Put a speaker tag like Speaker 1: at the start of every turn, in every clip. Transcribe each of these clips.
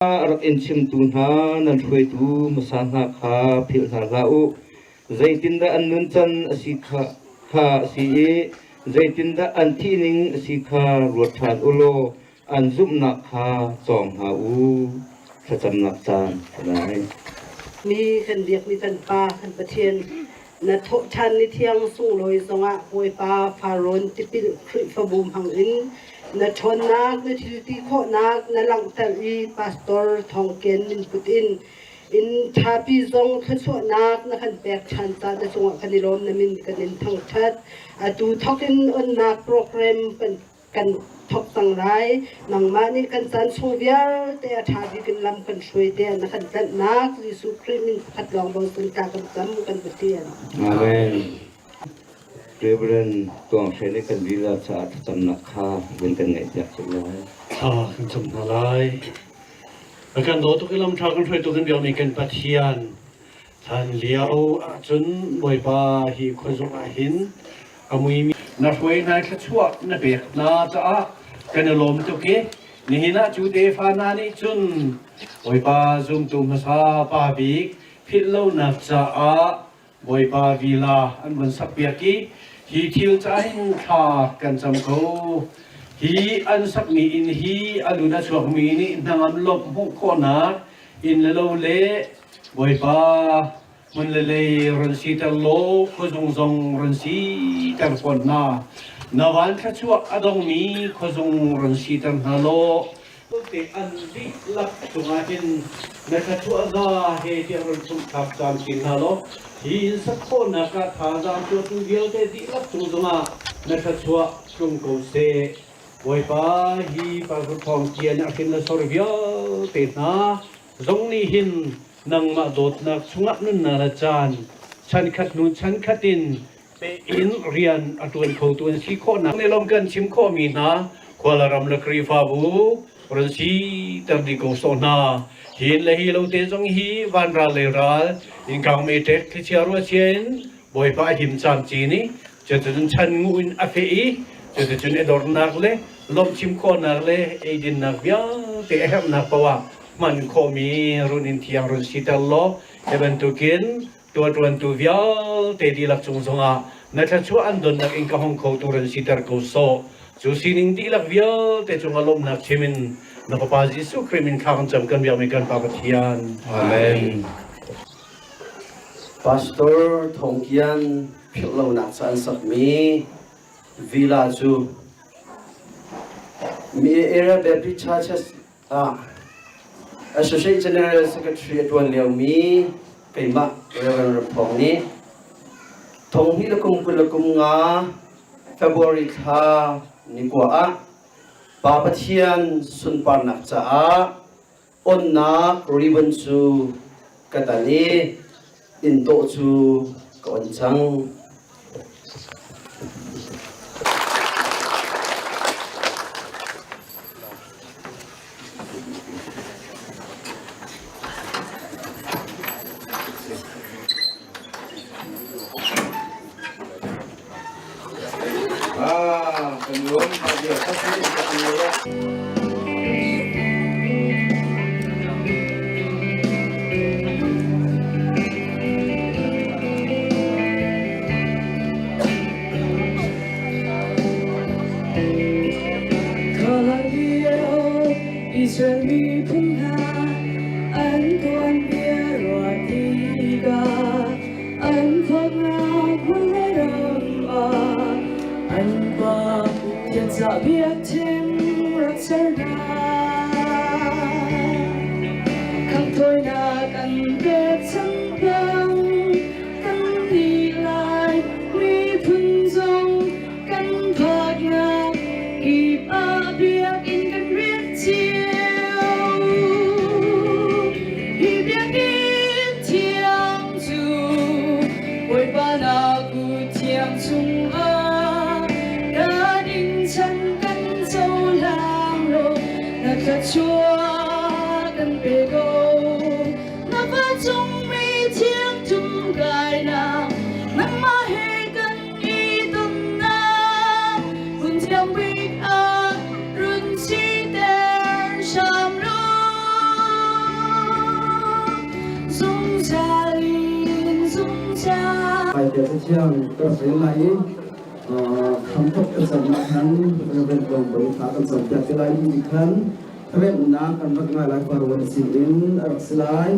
Speaker 1: A rak in chimtu hna nan hruaitu hmasa hna kha philh hna hlah u. Zeitindah an nuncan a si kha, kha a si i zeitindah an thihning a si kha ruat ṭhan u law an zumhnak kha cawng hna u. Thlacamnak caan a dai.
Speaker 2: Mi kan biakmi kan Pa, kan Pathian, na thawhṭhan ni thiang sunglawi zongah Bawipa Farrawn tipil Khrihfabu hmangin na ṭhawnnak, na thilti khawhnak na langhter i Pastor Thawng Kian min put in inn ṭhapi zong thluachuahnak na kan pek ṭhan ca na cungah kan i lawm na min kan in thangṭhat. Atu thawk in onnak program kan kan thawk cang lai. Nangmah nih kan caan chung vialte a ṭha bik in lam kan hruai te na kan tlanhnak Jesuh Khrih min pakhat lawng bochan ta kan cam kan Pathian.
Speaker 1: Amen. Reverend Tuang Hre nih kan lila caah thlacamnak kha vun kan ngaihpiak cun lai.
Speaker 3: Thla kan cam hna lai. A kan daw tuk i lam ṭha kan hruaitu kan biakmi kan Pathian Hlan lio ahcun Bawipa hi khuazung ah hin a muimi na hruai hna thluachuah na pek hna caah kan i lawm tuk i nihin ah cu tefa hna nih cun Bawipa zumtu hmasa pa bik philhlonak caah Bawipa villa an vun sakpiak i hi thil caah hin thla kan cam ko. Hi an sakmi inn hi a lun a chuakmi nih hnangam lawmh hmuh khawhnak inn le lo le Bawipa, hmun le lei run siter law khuazung zong run siter fawn hna. Na van thluachuah a dongmi khuazung run siter hna law, te an dihlak cungah hin na thluachuah za he tiang run chumhthlak camcin hna law, hi inn sak khawhnak ah thazaang tuahtu vialte dihlak cung zongah na thluachuah tlung ko seh. Bawipa, hi Pastor Thawng Kian a hrin le sor vialte hna, zong nih hin nangmah dawtnak chungah nunnak le caan chankhat hnu chankhat in in rian a ṭuan khotu an si khawhnak nih lawm kan chim khawhmi hna khualaram le Khrihfabu run siter dih ko sawh hna. Hin le hi lo te zong hi vanral le ral innkang meṭek thlichia ruahchia in Bawipa a him camcin i cuticun chan ngu in a feh i cuticun i dornak le lawmhchim khawhnak le eidinnak vialte a herhnak paoh ah hman khawhmi run in thiang run siter law hi bantukin tuaṭuantu vialte dihlak cung zongah na thluachuah an donnak in ka hong khotu run siter ko sawh. Cu sining dihlak vialte cungah lawmhnak chim in na Fapa Jesuh Khrih min thla kan cam kan biakmi kan Pa Pathian.
Speaker 1: Amen.
Speaker 4: Pastor Thawng Kian philhlonak ca an sakmi villa cu Mi Area Baptist Churches ah Associate General Secretary a ṭuan liomi keimah Reverend Rap Thawng nih thonghnih le kum 20 le kum nga February thla ni kua ah Pa Pathian sunparnak caah onnak ribbon cu ka tan i inn tawh cu ka on cang.
Speaker 1: Ah, kan lawm.
Speaker 5: Baibal Cathiang ka rak rel lai i hramthawk ka camnak khan Reverend Lawng Bawi thla kan campiak te lai ti khan remnak kan rak ngai lai Farwan sin in a rak si lai.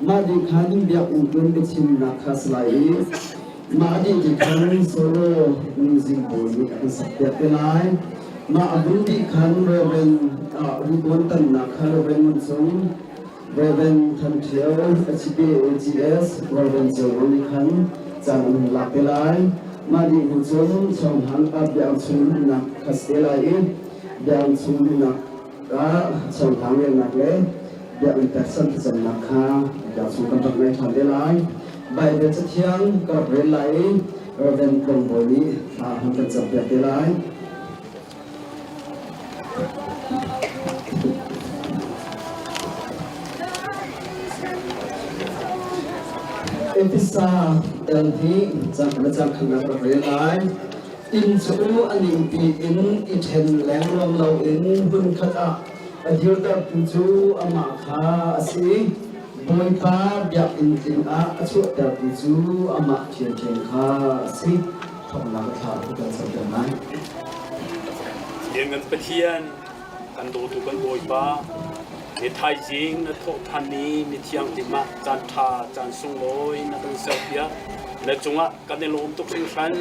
Speaker 5: Mah dih khan biakinn tlun biachimnak kha si lai i mah dih ti khan solo music pawl nih a kan sakpiak te lai. Mah a bun dih khan Reverend Ribuan tannak kha Reverend Ngun Cung Rev. Than Ṭhio, HBAGS, Rev. Ceu Aw nih khan caan an hun lak te lai. Mah dih hnu cun chawhhang ah biang chung luhnak kha si te lai i biang chung luhnak ah chawhhang relnak le biakinn pekchanh thlacamnak kha biang chung kan rak ngei ṭhan te lai. Baibal Cathiang ka rak rel lai i Rev. Tlawng Bawi nih thla a hun kan campiak te lai. Efesa dal hi cang le cang khannak rak rel lai. Inn cu a ningpi in i ṭhen lengluang loin hmunkhat ah a dirtertu cu amah kha a si i Bawipa biakinn tling ah a chuahtertu cu amah ṭhiamṭhiam kha a si. Thawngnak a thla kan ser lai.
Speaker 6: Lianngan Pathian, kan dawtu kan Bawipa, ni thaizing na thawh ṭhan ni ni thianghlim ah caan ṭha caan sunglawi na kan serpiak. Na cungah kan i lawm tuk hringhran.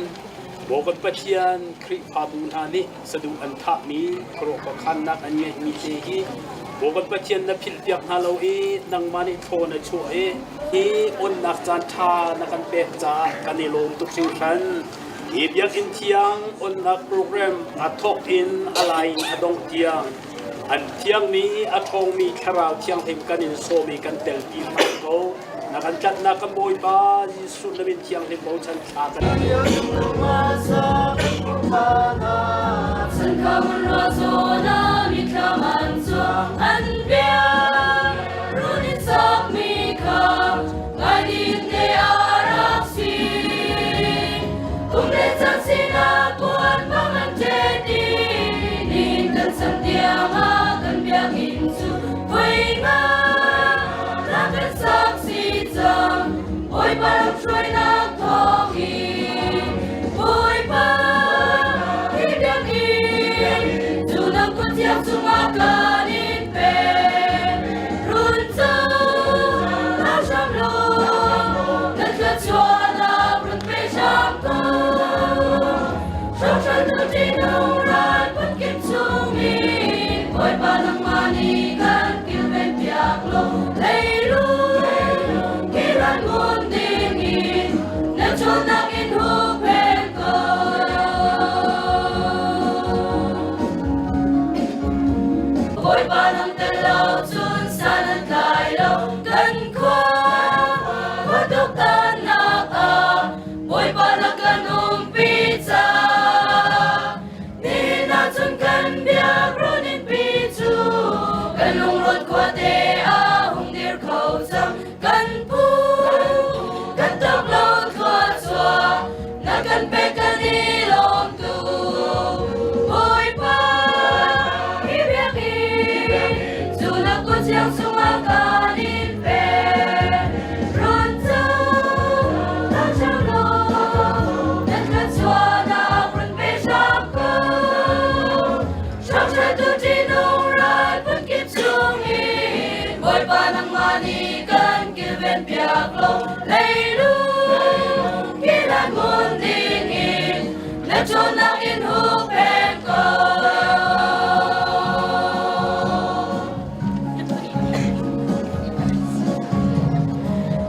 Speaker 6: Maw kan Pathian, Khrihfabu hna nih saduh an thahmi khuaruahkhua khannak an ngeihmi te hi Maw kan Pathian na philhpiak hna lo i nangmah nih thaw na chuah i hi onnak caan ṭha na kan pek caah kan i lawm tuk hringhran. Hi biakinn thiang onnak program a thawk in a lai in a dongh tiang an thiangmi a ṭhawngmi thlarau thianghlim kan in sawm i kan telpi hram ko. Na kan tlanhnak kan Bawipa Jesuh na min thianghlim bochan thla kan
Speaker 7: Bawipa lamhruainak thawngin Bawipa hi biakinn cu na kut thiang cungah kan in pek. Run cu hlau hram law na thluachuahnak run pe hram ko. Hrokhral tu ṭihnung ral phunkip chungin Bawipa nangmah nih kan kilven piak law leilung hi ran ngun dingin na ṭhawnnak in huhphenh ko. Bawipa nang tel lo cun san an tlai lo kan khua khua tuktannak ah Bawipa na kan umpi caah nihin ahcun kan biak pi cu kan lungrawn khuate ah hung dir kho cang kan pu kan tok lo thluachuah na kan pek kan i lawm tu Bawipa hi biakinn cu na kut thiang chungah kan in pek run cu Bawipa nangmah nih kan kilven piak law leilung kilan hmun dingin na ṭhawnnak in huhphenh ko.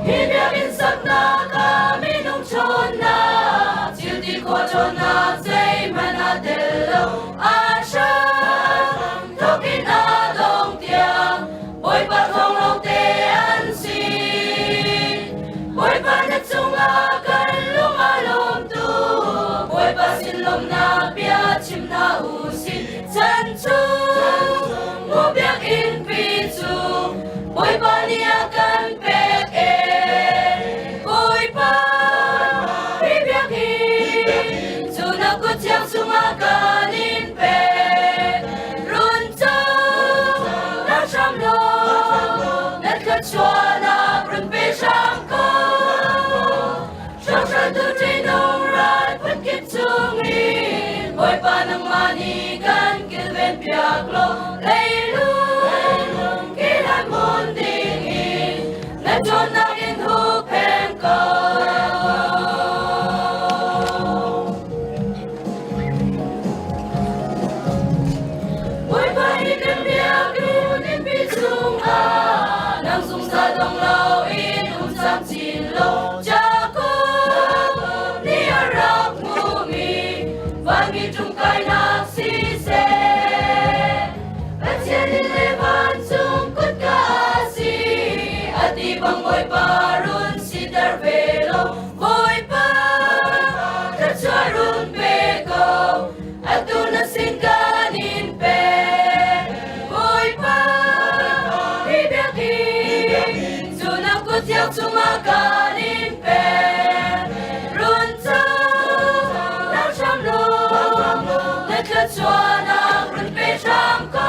Speaker 7: Hi biakinn saknak ah minung ṭhawnnak, thil ti khawh ṭhawnnak zeihmanh aa tel lo. A hram thawk in a dong tiang Bawipa thawng lawngte an si. Bawipa na cungah kan lung aa lawm tuk. Bawipa sin lawmhnak bia chim hna u sih. Chan chung mu biakinn pi cu Bawipa nih a kan pek e. Bawipa hi biakinn cu na kut thiang chungah kan in pek. Run co na hram law na thluachuahnak run pe hram ko. piak law leilung kilan hmun ding in na ṭhawnnak in huhphenh ko. Bawipa hi kan biakinn innpi chungah nang zungzal dong loin um camcin law Jakob nih a rak hmuhmi vanmi ṭumkainak siseh Pathian inn le vancung kutka a si a ti bang Bawipa run siter ve law Bawipa thluachuah run pe ko atu na sin kan in pe Bawipa hi biakinn cu na kut thiang chungah kan in pe run cang nang hram law na thluachuahnak run pe hram ko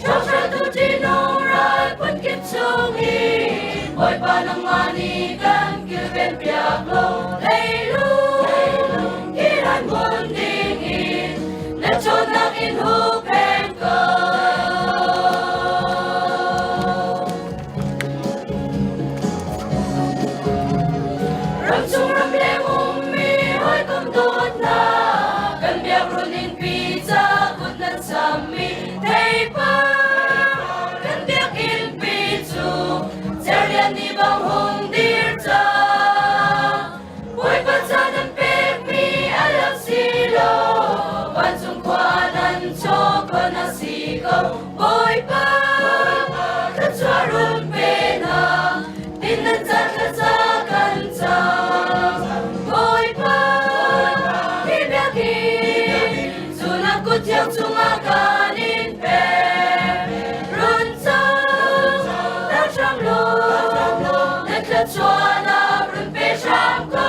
Speaker 7: Hrokhralu ṭihnung ral phunkip chung in Bawipa nangmah nih kan kilven piak law leilung kiran hmun ding in na ṭhawnnak in huhphenh ko. Ramchung ramleng ummi hawikom dawt hna kan biakruun innpi ca kut nan sammi theipar kan biakinn pi cu cerlian ni bang hung dir cang Bawipa ca nan pekmi a rak si lo vancung khua nan chaw khon a si ko Bawipa thluachuah run pe hna tin nan ca thlaca kan cam Bawipa hi biakinn cu na kut thiang chungah kan in pek run cang rak hram law na thluachuahnak run pe hram ko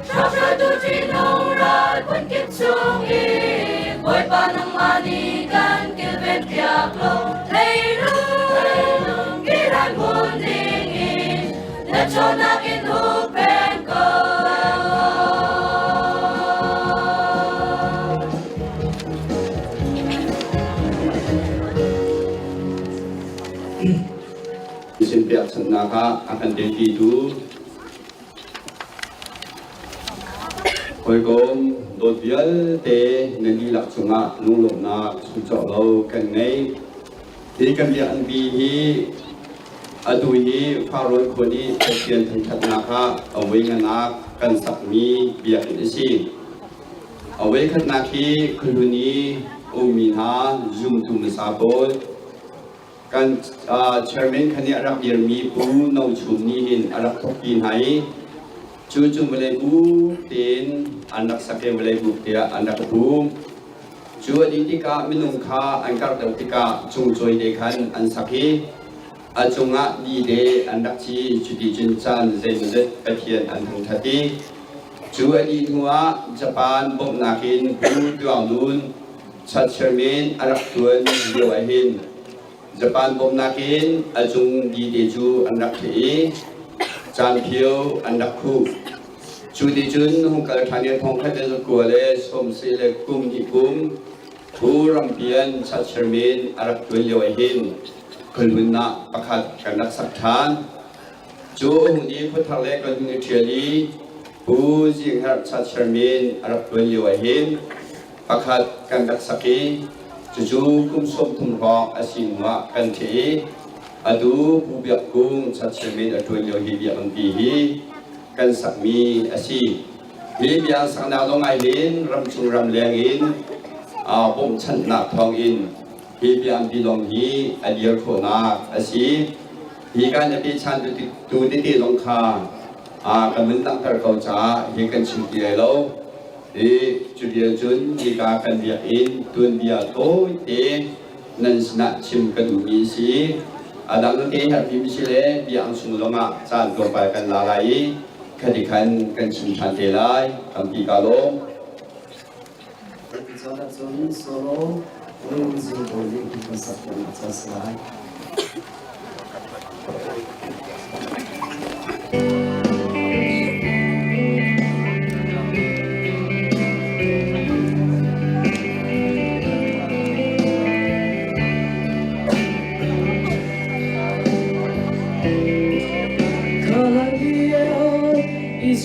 Speaker 7: Hrokhralu ṭihnung ral phunkip chung in Bawipa nangmah nih kan kilven piak law leilung kiran hmun ding in na ṭhawnnak in huhphenh ko.
Speaker 8: Sin pekchanhnak ah a kan telpitu Hawikom dawt vialte nan dihlak cungah lunglawmhnak chungcawk lo kan ngei. Hi kan biakinn hi atu hi Farrawn khua nih Pathian thangṭhatnak ah a voi nganak kan sakmi biakinn a si. A voikhatnak hi khuahlun i ummi hna zumtu hmasa pawl Kan chairman khan nih a rak dirmi Pu No Chum nih hin a rak thawkpi hna i cu cu vawlei bu tein an rak sak i vawlei buk tiah an rak hum. Cu a dih tikah minung kha an karh deuh tikah cungcawi te khan an sak i a cungah di te an rak ci. Cuti cun caan zeimawzet Pathian an thangṭhat i cu a dih hnuah Japan bawmhnak in Pu Tluang Nun Chairman a rak ṭuan lio ahhin Japan bawmhnak in a cung dite cu an rak theh i caanphio an rak khuh. Cu ti cun hung kal ṭhan i thongkhat le zakua le sawmsarih le kum hnih kum Phu Rampian Chairman a rak ṭuan lio ahhin khuahlun ah pakhat kan rak sak ṭhan. Cu hung i khuathar le kan hung i ṭhial i Pu Zing Herh Chairman a rak ṭuan lio ahhin pakhat kan rak sak i cucu kum 30 hrawng a si hnuah kan ṭheh i atu Pu Biak Kung chairman a ṭuan lio hi biakinn hi kan sakmi a si. Hi biak saknak zong ah hin ramchung ramleng in bawmhchanhnak thawngin hi biakinn lawng hi a dir khawhnak a si. Hi kan a pechan tu tete zong kha kan vun langhter ko caah hi kan chim ti lai lo. I cu vial cun hika kan biakinn tuanbia tawite nan sinah chim ka duhmi a si. A dang te herhmi si le bia ang chung zongah caan tlawmpal kan la lai i khati khan kan chim ṭhan te lai. Tampi ka lawm.
Speaker 5: Caan ahcun solo lung zing bawi nih kan sak piaknak ca si lai.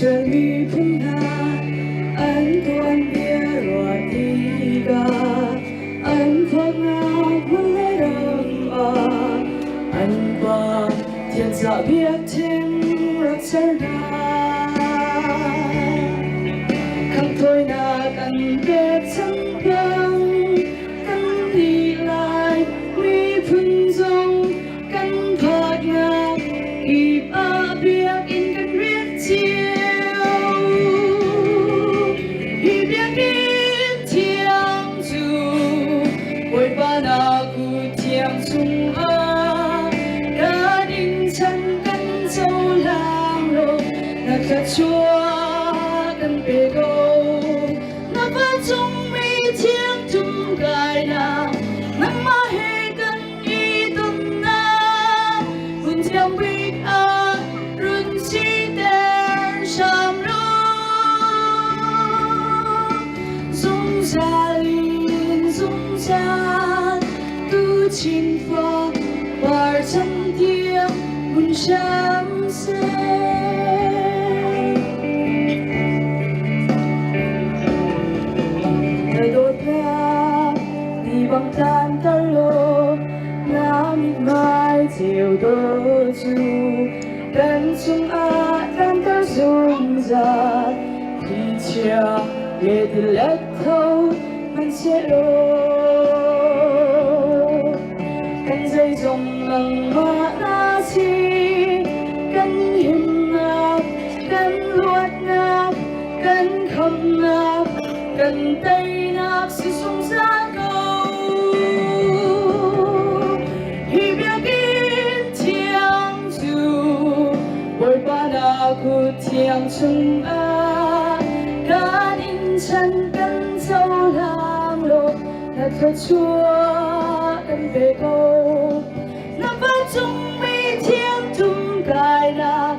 Speaker 7: Israel miphun hna an tuanbia ruah tikah an thawtnak hmun le ram ah an pa thianzah biakṭheng rak ser hna. Khamhthawinak an pek cang bang kan nih lai miphun zong kan phaknak kip ah biakinn kan rian cio. Hi biakinn thiang cu Bawipa na kut thiang chungah kan inn chan kan cohlang law na thluachuah kan pe ko. Na vancungmi thiang tum kainak nangmah he kan i tonnak hmun thiang bik ah run siter hram law. Zungzal in zungzal tu chin fa par chan tiang hmun hram seh. Na dawtnak ni bang tlanter law na mithmai ceu dawh cu kan cungah tlanter zungzal thlichia le tilet tho hmanhsehlaw kan zeizong nangmah na si kan himnak kan luatnak kan khamnak kan teinak si zungzal ko. Hi biakinn thiang cu Bawipa na kut thiang chungah kan in chan kan cohlang law na thluachuah kan pe ko. Na vancungmi thiang tum kainak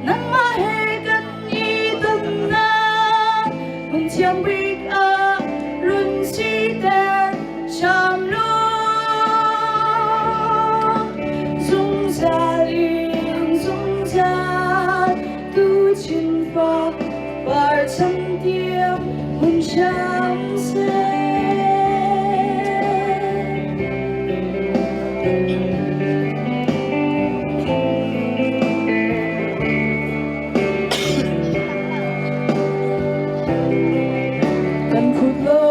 Speaker 7: nangmah he kan i tonnak hmun thiang bik ah run siter hram law. Zungzal in zungzal tu chin fa par chan tiang hmun hram seh. Kan phut lo,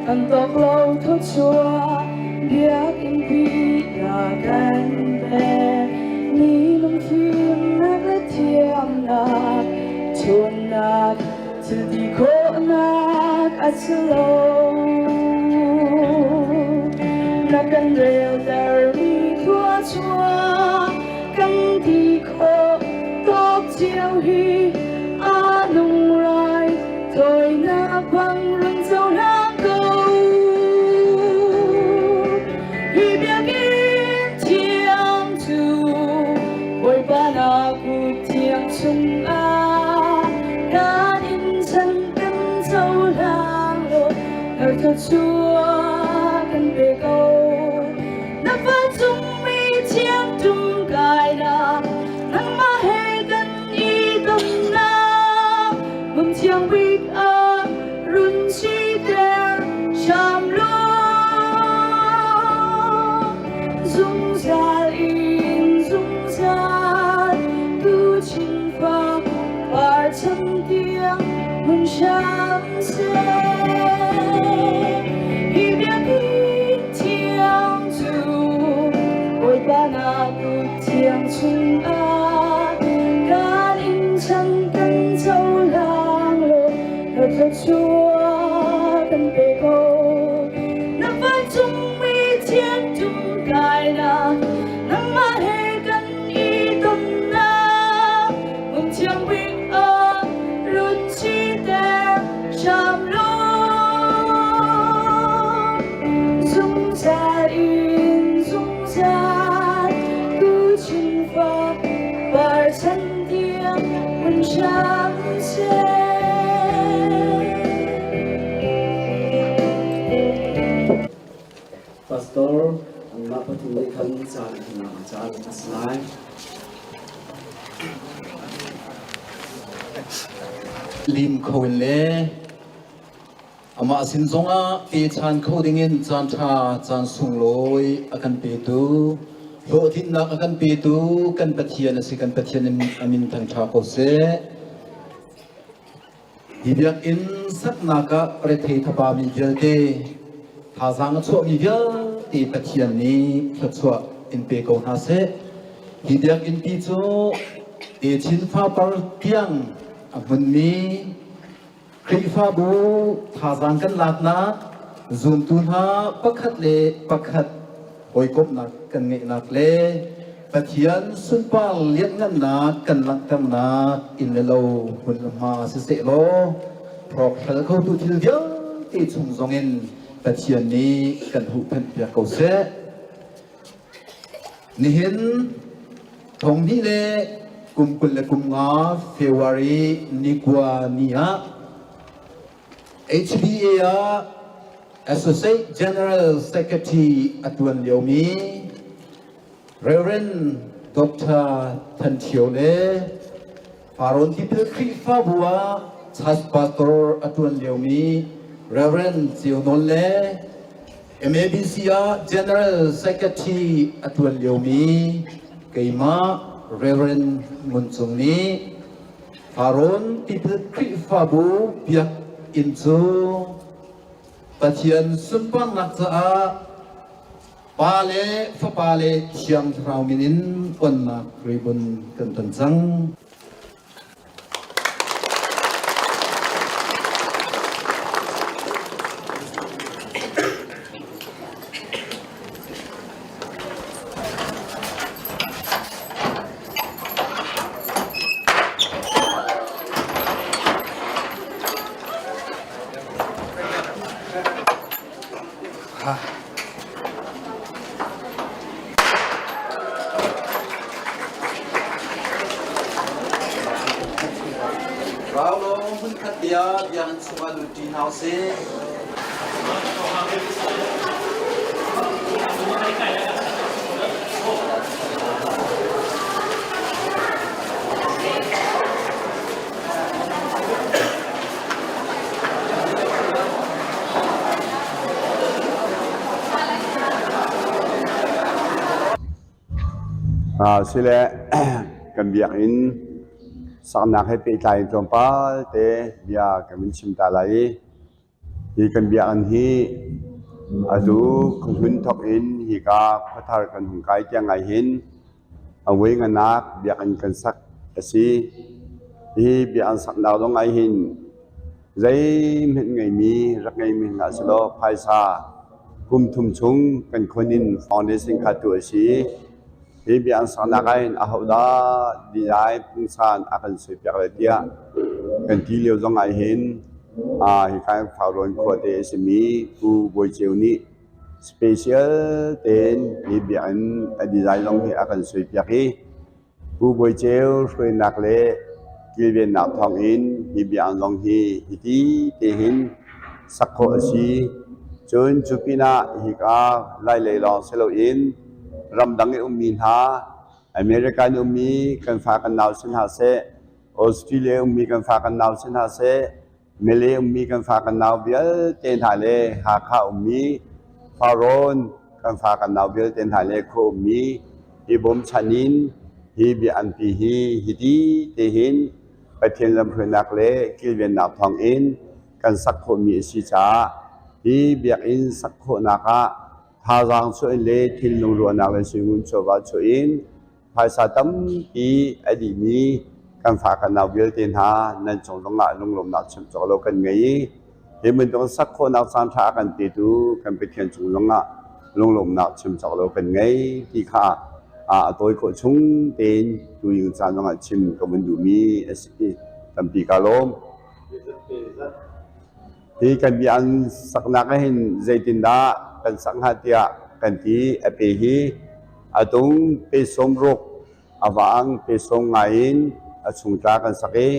Speaker 7: kan tawk lo thawchuah biakinn pi na kan pek. Ni lungfimnak le thiamnak, ṭhawnnak, thil ti khawhnak a si lo. Na kan reltermi thluachuah kan ti khawh tawk cio hi a nung rai thawinak bang run cohlang ko. Hi biakinn thiang cu Bawipa na kut thiang chungah kan in chan kan cohlang law na thluachuah kan pe ko. Na vancungmi thiang tum kainak nangmah he kan i tonnak hmun thiang bik ah run siter hram law. Zungzal in zungzal tu chin fa par chan tiang hmun hram seh. Hi biakinn thiang cu Bawipa na kut thiang chungah kan in chan kan cohlang law na thluachuah kan pe ko. Na vancungmi thiang tum kainak nangmah he kan i tonnak hmun thiang bik ah run siter hram law. Zungzal in zungzal tu chin fa par chan tiang hun hram seh.
Speaker 5: Pastor anmah pathum nih khan caan hna caan a si lai.
Speaker 9: Lim kho in le amah sin zongah pechan kho dingin caan ṭha caan sunglawi a kan petu hlawhtlinnak a kan petu kan Pathian a si kan Pathian a min thangṭha ko seh. Hi biakinn saknak ah rethei thapami vialte thazaang a chuahmi vialte Pathian nih thluachuah in pe ko hna seh. Hi biakinn pi cu techin fapar tiang a hmunmi Khrihfabu thazaang kan laknak zumtu hna pakhat le pakhat hawikomhnak kan ngeihnak le Pathian sunpar lianhngannak kan langhternak inn le lo hmun le hma siseh law hrawkhralh khotu thil vialte chung zongin Pathian nih kan huhphenh piak ko seh. Nihin thonghnih le kum 25 February ni kua ni ah HBA ah Associate General Secretary a tuan liomi Reverend Dr. Than Thio le Farrawn Tipil Khrihfabu ah Church Pastor a tuan liomi Reverend Ceu Nawl le MABC ah General Secretary a tuan liomi keimah Reverend Ngun Cung nih Farrawn Tipil Khrihfabu biakinn cu Pathian sunparnak caah Pa le Fapa le Thiang Thlarau min in onnak ribbon kan ton cang. Rau hmunkhat bia biakinn chungah lut ṭi hna usih.
Speaker 8: Sile kan biakinn saknak he pehtlai in tlawmpal te bia kan vun chim ta lai i hi kan biakinn hi atu khuahlun thawk in hika khuathar kan hung kai tiang ah hin A voi nganak biakinn kan sak a si. Hi biakinn saknak zong ah hin zeihmanh ngeimi rak ngeimi hna selaw phaisa kum thum chung kan khon in foundation kha tuah a si. Hi biakinn saknak ah hin ahodah design pungsan a kan suaipiak lai tiah kan ti lio zong ah hin hika Farrawn khuate a simi Pu Bawi Ceu nih Special tein hi biakinn a design zong hi a kan suaipiak i Pu Bawi Ceu hruainak le kilvennak thawngin hi biakinn zong hi hiti te hin sak khawh a si. Cun cu pinah hika Lailei lawng si loin ramdang i ummi hna American ummi kan fa kan nau si hna seh, Australia ummi kan fa kan nau si hna seh, Mele ummi kan fa kan nau vialte hna le Hakha ummi Farrawn kan fa kan nau vialte hna le khua ummi hi bawmchan in hi biakampi hi hiti te hin Pathian lamhruainak le kilvennak thawngin kan sak khawhmi a si caah hi biakinn sak khawhnak ah thazaang chuah in le thinlung ruahnak le suingun chawva chuah in Phaisa tampi a dihmi kan fa kan nau vialte hna nan cung zongah lunglawmhnak chim cawk lo kan ngei i hi bantuk sak khawhnak caan ṭha a kan petu kan Pathian cung zongah lunglawmhnak chim cawk lo kan ngei ti kha a tawi khawh chung tein tuying caan zongah chim ka vun duhmi a si. Tampi kaa lawm. Hi kan bia an saknak ah hin zeitindah kan sak hnga tiah kan ti. A pe hi a tung pe 60 a vaang pe 50 in a chungtla kan sak i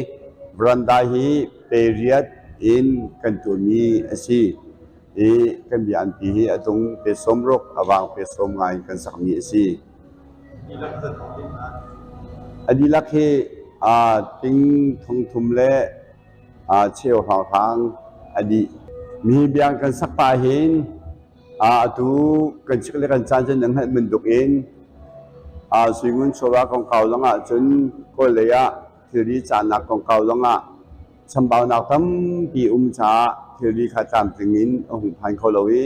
Speaker 8: veranda hi pe riat in kan tuahmi a si. Hi kan bia an ti hi a tung pe 60 a vaang pe 50 in kan sakmi a si. A dihlak hi. Ting thongthum le cheu hrawnghrang a dih. Mi biang kan sak pah hin atu kan chik le kan caan cun nan hngalh bantuk in suingun chawva kongkau zong ah cun Kawl lei ah thilri cahnak kongkau zong ah chambaunak tampi um caah thilri kha tlamtling in a hung phan kho lo i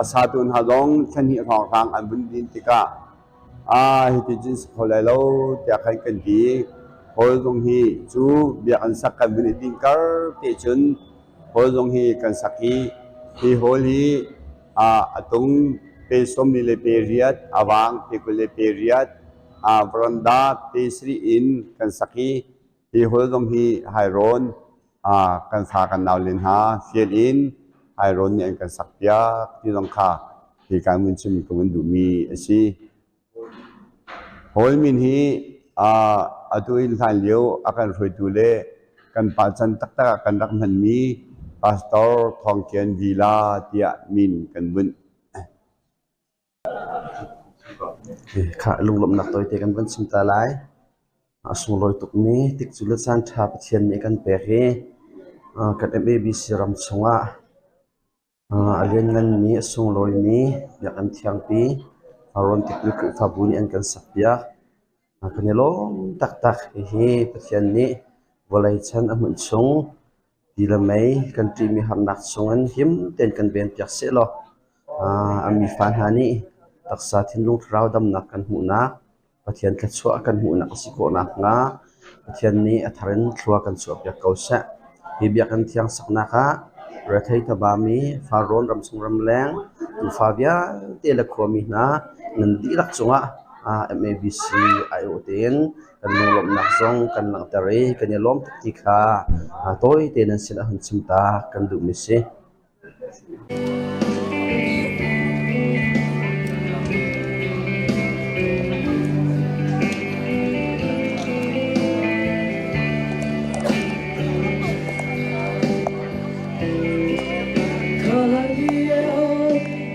Speaker 8: a satu hna zong thla hnih hrawnghrang an vun din tikah hiti cun si kho lai lo tiah khan kan ti. Hall zong hi cu biakinn sak kan vun i dinh kar te cun hall zong hi kan sak i hi hall hi a tung pe sawmli le pe riat, a vang pe 20 le pe riat, veranda pe sarih in kan sak i hi hall zong hi hairawn kan fa kan nau len hna fial in hairawn nih an kan sak piak ti zong kha hi kan vun chim ka vun duhmi a si. Hawi min hi atu in hlan lio a kan hruaitu le kan pa chan taktak ah kan rak hmanmi Pastor Thawng Kian Vila tiah min kan bunh.
Speaker 4: Khah lunglawmhnak tawite kan van chim ta lai. A sunglawi tukmi tikcu le caan ṭha Pathian nih a kan pek i kan MABC ram chungah A liannganmi, a sunglawimi Biakinn thiangpi Farrawn Tipil Khrihfabu nih an kan sakpiak. Kan i lawm taktak. Hihi Pathian nih vawlei chan a hmunh chung ti le mei kan ṭihmi harnak chungin him tein kan venpiak sehlaw a mifa hna nih taksa thinlung thlarau damnak kan hmuhnak Pathian thluachuah kan hmuhnak a si khawh nakhnga Pathian nih a thar in thlua kan chuahpiak ko seh. Hi biakinn thiang saknak ah rethei tabami Farrawn ramchung ramleng tuufa vialte le khuami hna nan dihlak cungah MABC aiawh tein kan lunglawmhnak zong kan langhter i kan i lawm tuk ti kha tawi tein nan sinah hun chim ta kan duhmi si.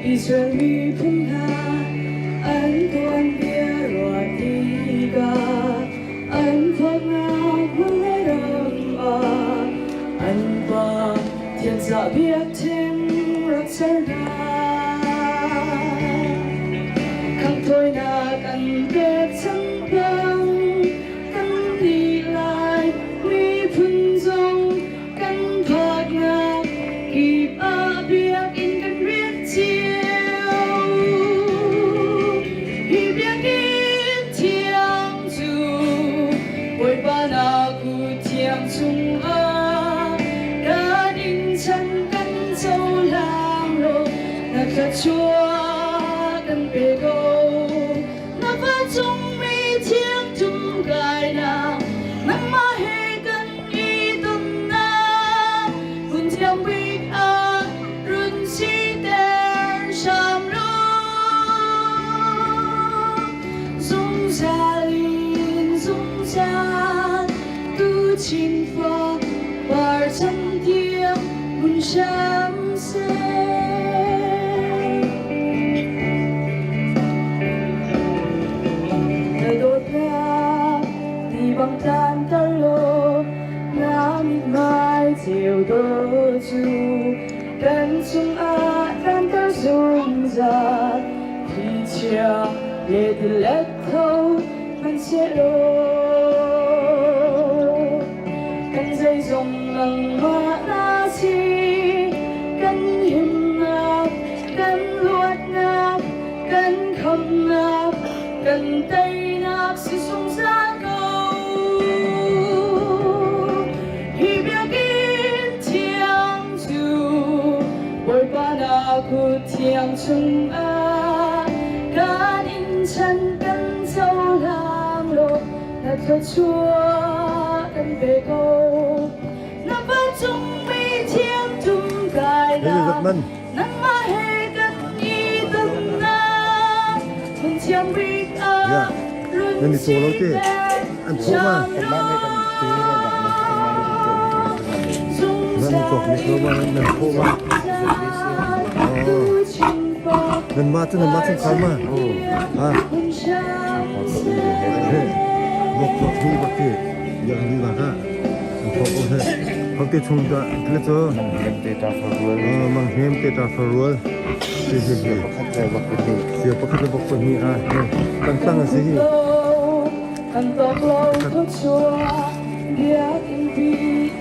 Speaker 7: Israel miphun hna an tuanbia ruah tikah an thawtnak vawlei ram ah an pa Thianzah biakṭheng rak ser hna. Khanghthawinak an pek cang bang kan nih lai miphun zong kan phaknak kip ah biakinn kan rian cio. Hi biakinn thiang cu Bawipa na kut thiang chungah kan inn chan kan cohlang law na thluachuah kan pe ko. Na vancungmi thiang tum kainak nangmah he kan i tonnak hmun thiang bik ah run siter hram law. Zungzal in zungzal tuchin fa par chan tiang hun hram seh. Na dawtnak ti bang tlanter law na mithmai ceu dawh cu kan cungah tlanter zungzal. Thlichia le tilet tho hmanhsehlaw kan zeizong nangmah na si kan himnak kan luatnak kan khamnak kan teinak si zungzal ko hi biakinn thiang cu Bawipa na kut thiang chungah kan inn chan kan cohlang law na thluachuah kan pe ko. Na vancungmi thiang tum kainak nangmah he kan i tonnak hmun thiang bik ah run siter hram law.
Speaker 10: Nanmah cu nanmah chungkhar ma? Ha? Bok bok hi bak ti. Biak duhnak ah an thawk ko seh. Hote chung dah le cu
Speaker 11: Manghnem te ṭa farual.
Speaker 10: Manghnem te ṭa farual. Si si si.
Speaker 11: Pakhat le bak pahnih.
Speaker 10: Sia pakhat le bak pahnih ah kan tang a si hi.
Speaker 7: Kan tawk lo khuachua biakinn pi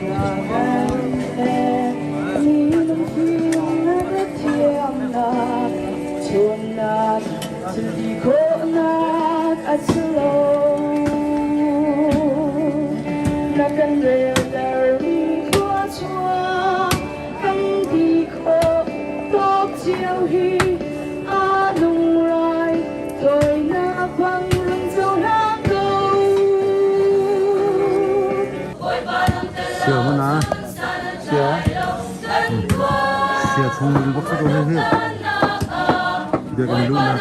Speaker 7: na kan mi lungfim na thiamnak chunnak thil ti khawhnak a si lo. Na kan reltermi khuachua kan ti khawh tawk cio hi a lungrai thawinak bang rung cohlang ko.
Speaker 10: Sia mana sia sia chung bak ko he he biakinn luhnak.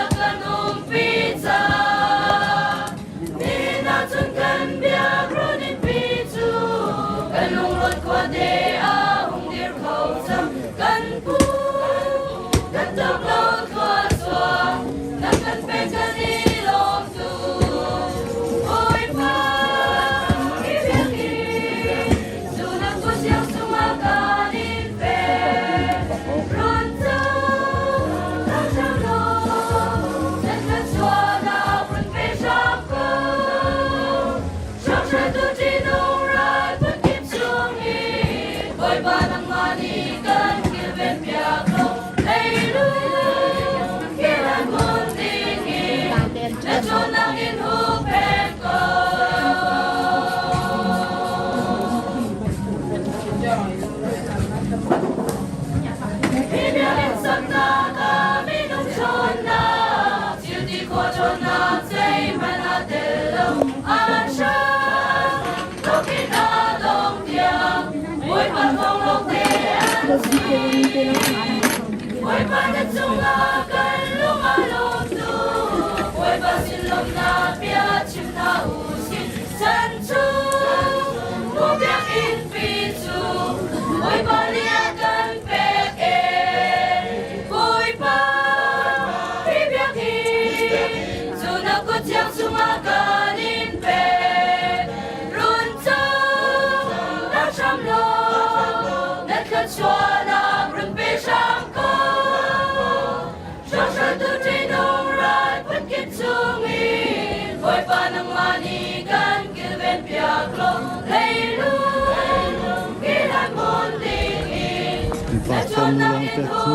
Speaker 10: Pastor lawng te cu.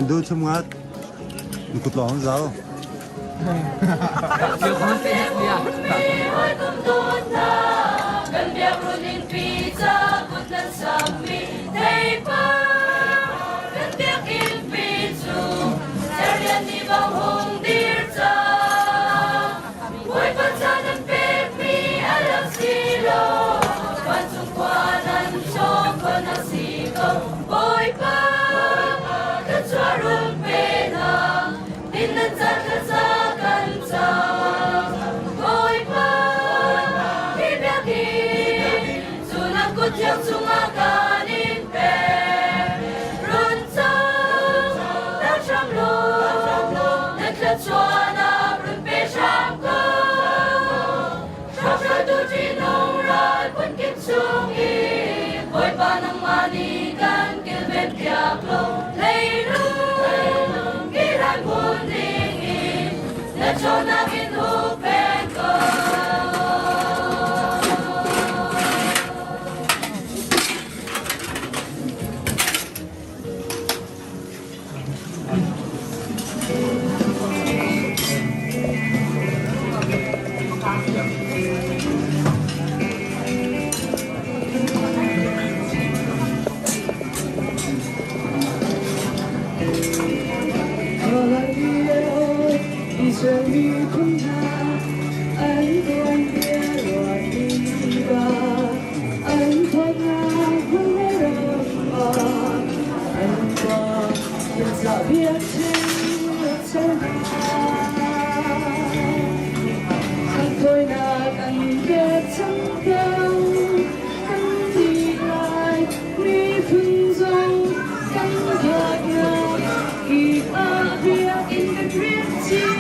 Speaker 10: Du chung ngat kut lawng zau.
Speaker 7: Dang kan ti lai, miphun zong kan biaknak kip ah biakinn kan rian cio.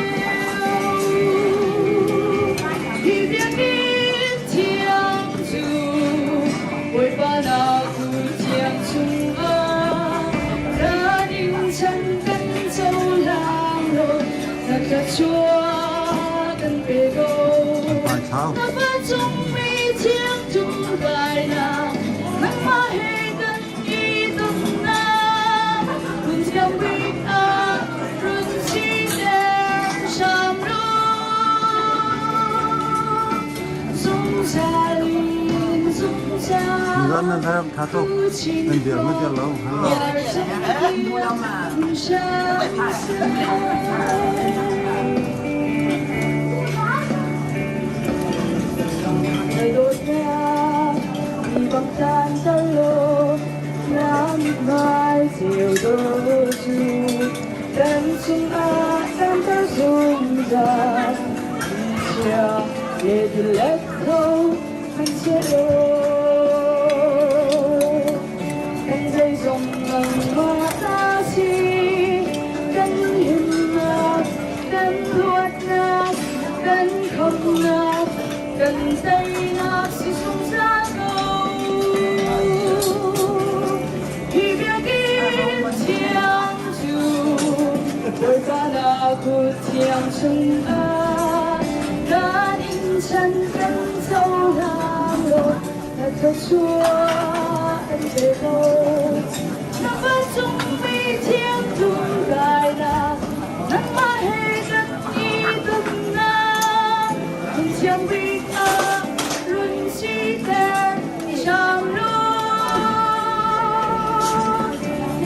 Speaker 7: Hi biakinn thiang cu Bawipa na kut thiang chungah ra ding chan kan cohlang law na thluachuah kan pe ko. Na va cungmi thiang ṭumkainak nangmah he kan i tonnak hmun thiang bik ah run siter hram law. Zungzal in zungzal tu chin Kan zeizong nangmah ta si, kan himnak, kan luatnak, kan khamnak, kan teinak si zungzal ko. Hi biakinn thiang cu Bawipa na kut thiang chungah kan in chan kan cohlang law na thluachuah kan pe ko. Na vancungmi thiang tlungkainak nangmah he kan i tonnak hmun thiang bik ah run siter hram law.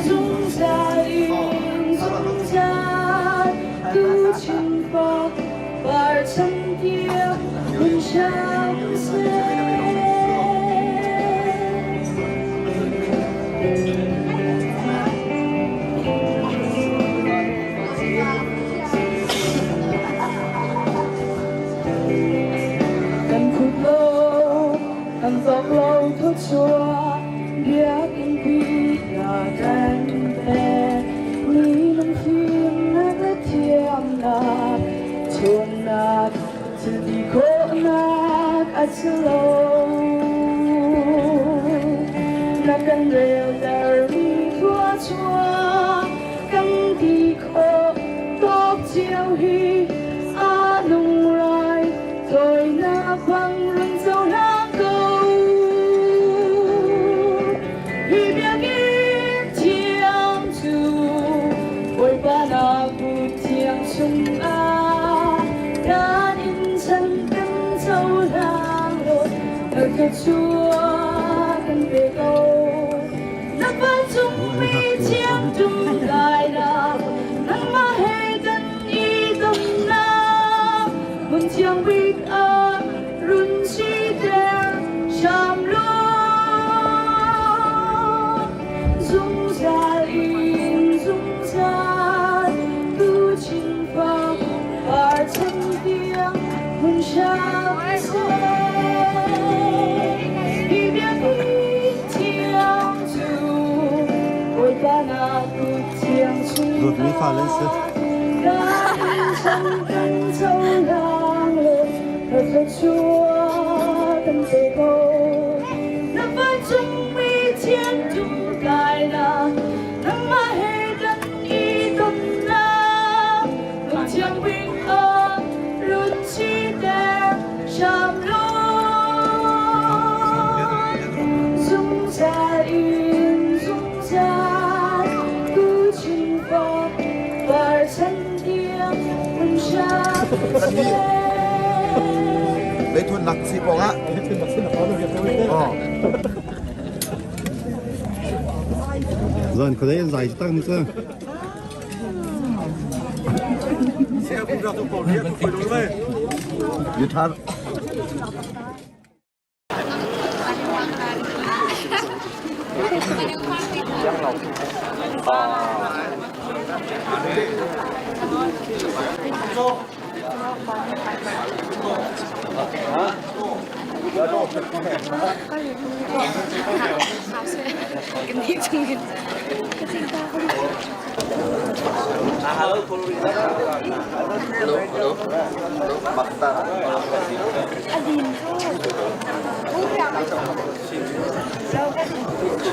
Speaker 7: Zungzal in zungzal tu chinpak par chan tiang hun hram seh. Kan khut lo, kan zok lo thluachuah biakinn pi na kan pek. Mi lungfimnak le thiamnak, ṭhawnnak, thilti khawhnak a si lo. Na kan reltermi thluachuah kan ti khawh tawk cio hi a nung rai thawinak bang run cohlang ko. Hi biakinn thiang cu Bawipa na kut thiang chungah kan in chan kan cohlang law na thluachuah kan pe ko. Na vancungmi thiang ṭumkainak nangmah he kan i tonnak hmun thiang bik ah run siter hram law. Zungzal in zungzal tu chinfa par chan tiang hun hram seh. Hi biakinn thiang cu Bawipa na kut thiang
Speaker 10: Dawtmi fale an si.
Speaker 7: chungah kan kan cohlang law na thluachuah kan pe ko. Na vancungmi thiang ṭumkainak nangmah he kan i tonnak lungthiang bik ah run siter hram law. Zungzal in zungzal tu chinfa par chan tiang hun hram seh.
Speaker 12: Leithun nak si pawng ah. Oh.
Speaker 10: Zan khuadei an zai tak ni cu.
Speaker 12: Guitar.